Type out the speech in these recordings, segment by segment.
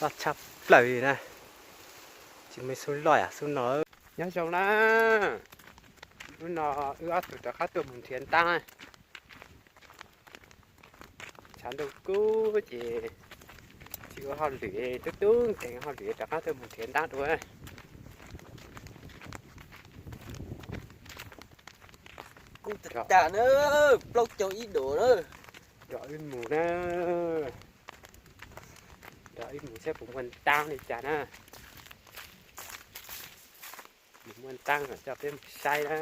Loj tshaj plaws li na. Tsis muaj ib xub loj yam xub no. Nyob zoo na, hnub no wb ob tug rov qab tuaj mus nrhiav ntab. Tshav ntuj kub ces tsis ua hauj lwm, tub tub nkees hauj lwm rov qab tuaj mus nrhiav ntab dua. Kub tag tag na, plaub caug ib duas na. Nrog wb mus na, nrog wb mus saib puas muaj ntab li cas na. Mus muaj ntab kom coj peb mus saib na.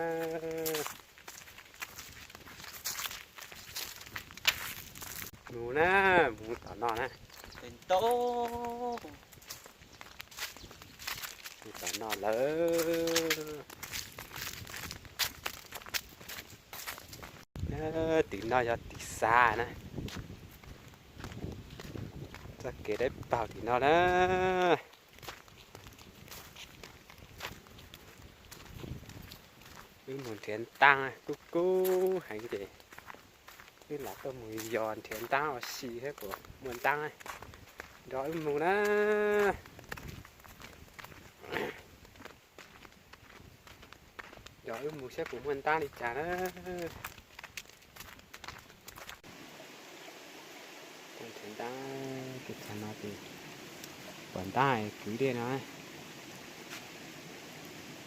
Mus na, mus tom no na. Mus tom no lawm. Tim no yog tim xav na. Txoj kev dawb paug tim no na. Wb mus nrhiav ntab, kub kub heev ces wb lam tuaj mus yos nrhiav ntab ua si thiab puas muaj ntab. Nrog wb mus na. Nrog wb mus saib puas muaj ntab li cas na. Nrhiav ntab, tus tshav no ces pom ntab kwv dej no.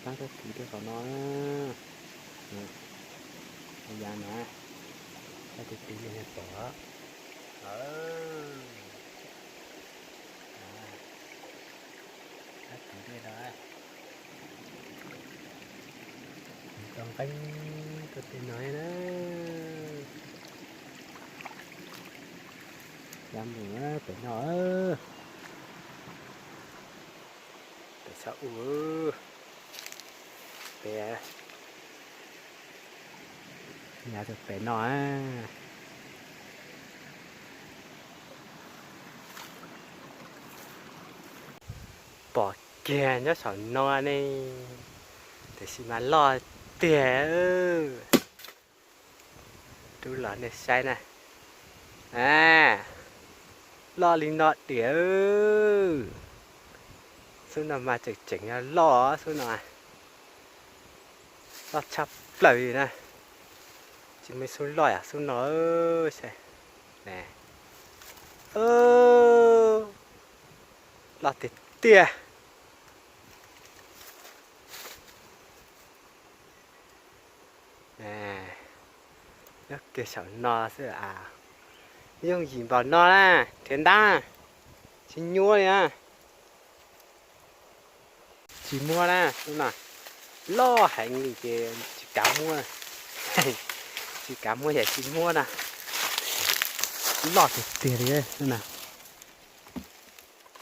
Ntab tuaj kwv dej qhov no. Yav no, tus tus no pom. Ntab kwv dej no. Tau nqeeb tuaj tej no na. Cov mus pem no, pem saum u, pem, nyob rau pem no. Pom kiag nyob saum no ne, tiam sis mas loj tiag. Rub los nej saib na. A, loj li no tiag. Xub no mas tseem tseem yog loj xub no. Loj tshaj plaws li na. Tsis muaj ib xub loj yam xub no. Loj tiag tiag. Nyob kiag saum no xwb a. Yooj yim npaum no na, nrhiav ntab tsis nyuaj li na. Tsis muaj na, lub no loj heev li ces tsis kav muab. Tsis kav muab ces tsis muab na. Loj tiag tiag li na.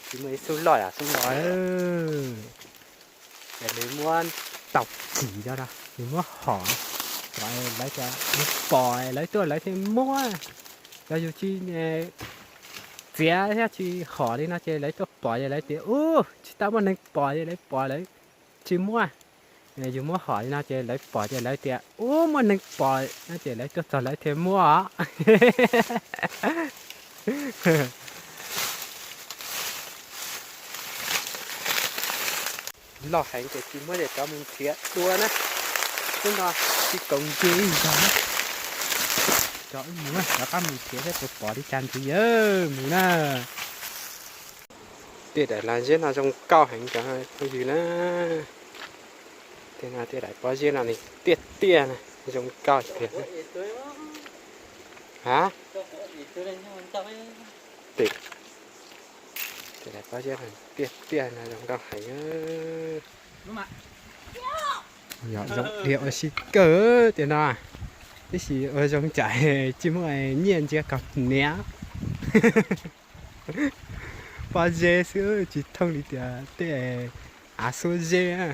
Tsis muaj ib xub loj yam xub no. Ces nws muab tau txim no, nws muab hom, lawv tias nws pom lawv tuaj lawv thiaj muab. Yog yus tsis txiav thiab tsis hom li no ces lawv tuaj pom ces lawv tias ub tsis tau muaj neeg pom ces lawv pom lawv tsis muab. Yus muab hom li no ces lawv pom ces lawv tias ub muaj neeg pom no ces lawv tuaj txog lawv thiaj muab. Loj heev ces tsis muab ces rov mus nrhiav dua na. Lub no tsis koom nce ib zaug na. Rov mus, rov qab mus nrhiav seb puas pom li cas ntxiv, mus na. Tej daim lag zeb no zoo nkauj heev cov phooj ywg na. Tej no tej daim pob zeb no nws tiaj tiaj na, zoo nkauj tiag. Ha? Tej daim pob zeb no tiaj tiaj no zoo nkauj heev. Yog zoo dhia ua si kawg tiag no, tab sis ua zoo tsam tsis muaj nyiaj ntsia kom hniav. Pob zeb xwb tsis thooj li tias tej av xuab zeb.